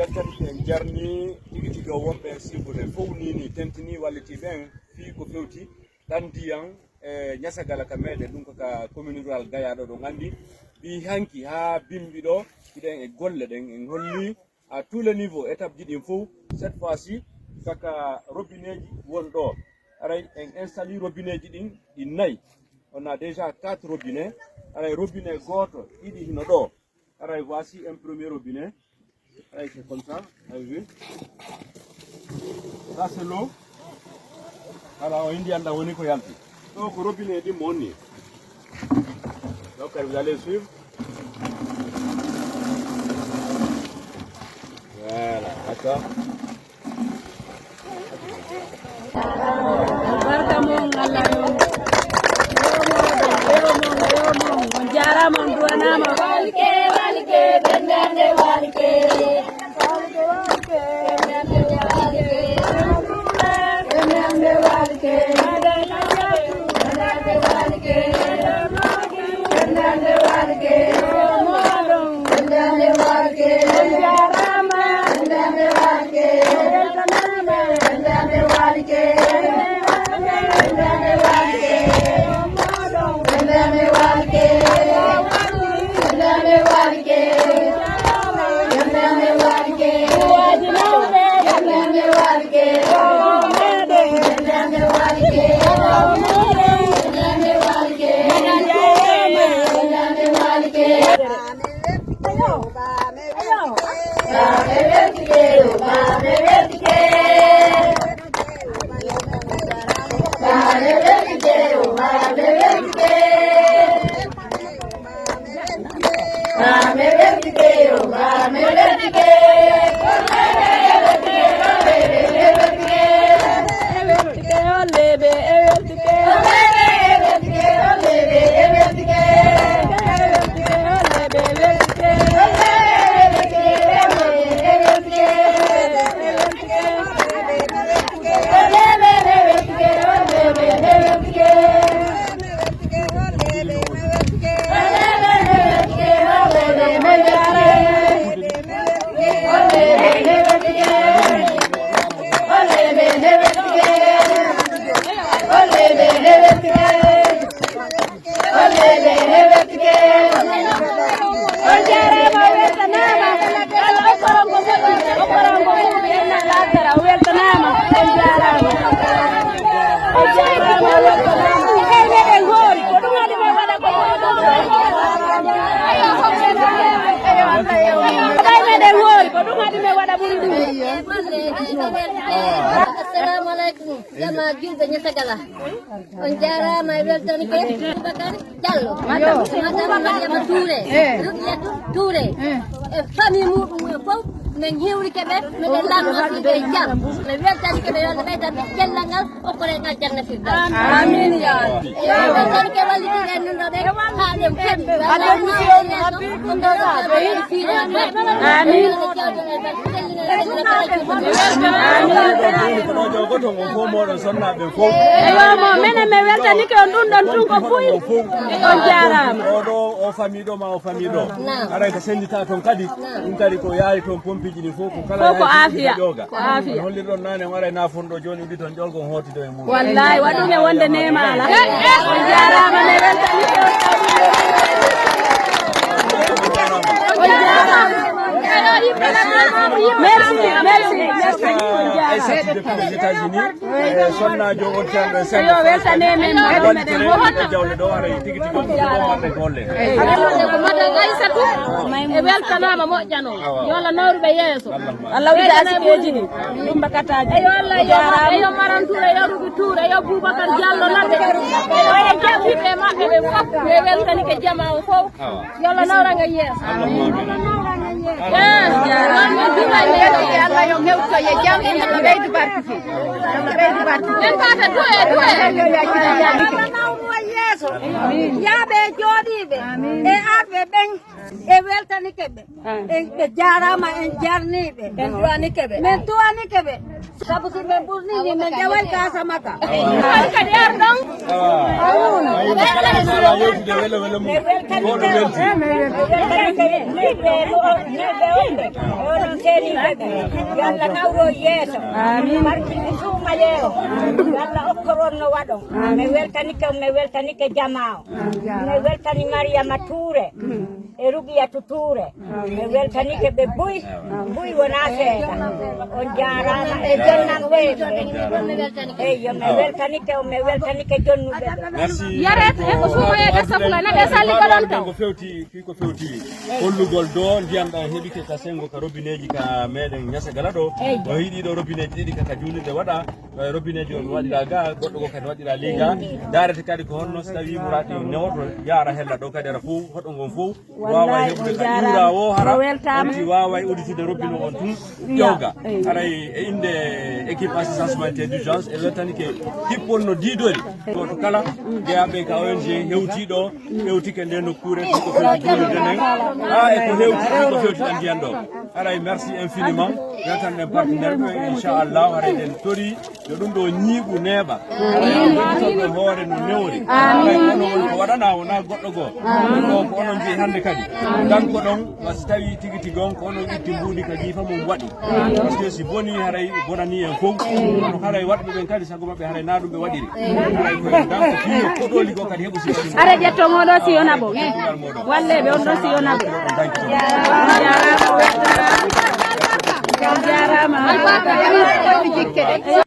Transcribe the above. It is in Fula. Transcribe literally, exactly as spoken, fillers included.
Kadi en jarni tigi tigi o wonɓe e sibude fof ni ni tentini wallitiiɓe en fii ko fewti ɗan ndiyan e ñasagala ka meɗen ɗum ko ka commune rural Gaya ɗo ɗo nganndi mbi hanki haa bimbi ɗo hiɗen e golle ɗen en holli à tous les niveaux étape ji ɗin fof cette fois ci kaka robinet ji won ɗo aray en installe robinet ji ɗin ɗi nayi on a déjà quatre robinet aray robinet gooto ɗiɗi hino ɗo aray voici un premier robinet aray c'est comme ça aray oui ça c'est l'eau ala o indi anda woni ko yalti ɗo ko robinet ɗin mo onni donc vous allez suivre voilà d'accord barka mon allah mon on jarama on duwanama walke walke bendande walke Assalamu alaikum. Jama julɓe ñetagala. On jarama e weltanike Boubacar Diallo. Madame Mariama Touré. Ruqiyatu Touré. E famille muɗum e fof min hiwrike ɓe miɗen lanno siɓe e jam. Mi weltanike ɓe yo Allah ɓeydan ɓe cellal ngal okkore ngal janna firdaws. Amin ya rabbi. Weltanike wallitiɗen ɗum ɗo ɓe ha ɗen keɓi. Amin. Ewa mo menen mi weltanike on ɗum ɗon tun ko buy on jarama oɗo o famille ɗo ma o famille ɗo aray ko sendita toon kadi ɗum kadi ko yaari toon pompiji ɗi fof ko kala ko aafiya ƴooga ko aafiya hollirɗon nane o aray nafonɗo joni uddi toon ƴolgo on hooti dow e mum wallahi waɗ ɗum e wonde nemala on jarama mi weltanike on jarama merci merci merci Aïssatou depuis les États-Unis sonnaajo o terɗo e sendo yo weltane men mbaɗi meɗen wonde jawle ɗo ara tigi tigi ɗo marɗe golle ko madame Aïssatou e weltanama moƴƴano yo Allah nawruɓe yeeso Allah wita asikeji ɗi ɗum bakataji eyo Allah yo marantura yo ruɓi tuura yo boubacar diallo naɓe oye jaɓɓiɓe maɓɓe ɓe fof ɓe weltanike jama o fof Yalla nawra nga yeeso. Allah yo hewto e jam Allah ɓeydu barke fi Allah ɓeydu barke en tata duwe duwe Yaaɓe e jooɗiiɓe e arɓe ɓen, e weltanike ɓe. En ɓe jaaraama, en jarniiɓe. En duwanike ɓe. Men duwanike ɓe. Sabu si ɓe ɓurnii, men ƴaway Kaasamata. Kadi arɗon. Kala ko sala yewtude welo welo mum. Ko ɗo welti. Onon seeniiɓe ɓe, yo Allah nawro yeeso. Amin. Barki suumayeero, yo Allah okkor on no waɗon. Mi weltanike on, mi weltanike jamaa o. Mi weltani Mariama Touré e Rugiyatu Touré. Mi weltanike ɓe buy, buy wonaa seeɗa. On jaaraama e jonnanɓe. Eyyo, mi weltanike on, mi weltanike jonnuɓe ɓe. Merci. Yareet e ko suumayeede safula, na ɓe salli ko ɗon taw. Ko fewti, fii ko fewti hollugol do ndiyam ɗam heɓike ka senngo ka robineeji ka meɗen Ñasa Gala ɗo. O yiɗi ɗo robineeji ɗiɗi ka, ka juulirde waɗa. Ɗo e robineeji on waɗira ga, goɗɗo go kadi waɗira ley ga. Daarete kadi ko honno so tawi muraati newoto yaara hella ɗo kadi ara fof, hoɗo ngon fof waaway heɓude ka iwra o hara. On weltaama. Wonti waaway udditude robinet on tun, ƴewga. Haray e innde équipe assistance humanitaire d'urgence, e weltanike hippol no diidori. Gooto kala, jeyaaɓe ka O N G hewtii ɗo, hewtike nde nokkuure, ko fewti juulirde nden. Haa e ko hewti, ko fewti ɗan ndiyan ɗo. Haray merci infiniment. Weltan ɗen partenaire ɓe, inchallah, haray ɗen tori. Yo ɗum ɗo ñiiɓu neeɓa. Amin. Ɓe hoore no newori. Amin. Kono woni ko waɗana wona goɗɗo goo. Amin. Ɗum ɗo ko onon jeyi hannde kadi. Dan ko ɗon, wa so tawi tigi tigi on ko onon itti mbuuɗi ka jiifa mum waɗi. Parce que si boni haray bonani en fof. Kono haray waɗɓe ɓen kadi sago maɓɓe haray na ɗum ɓe waɗiri. Haray ko en dan ko fii ko ɗo liggoo kadi heɓu si. Ara ƴetto moɗo si yona bo. Walle ɓe on ɗo si yona bo. On jarama. On jarama.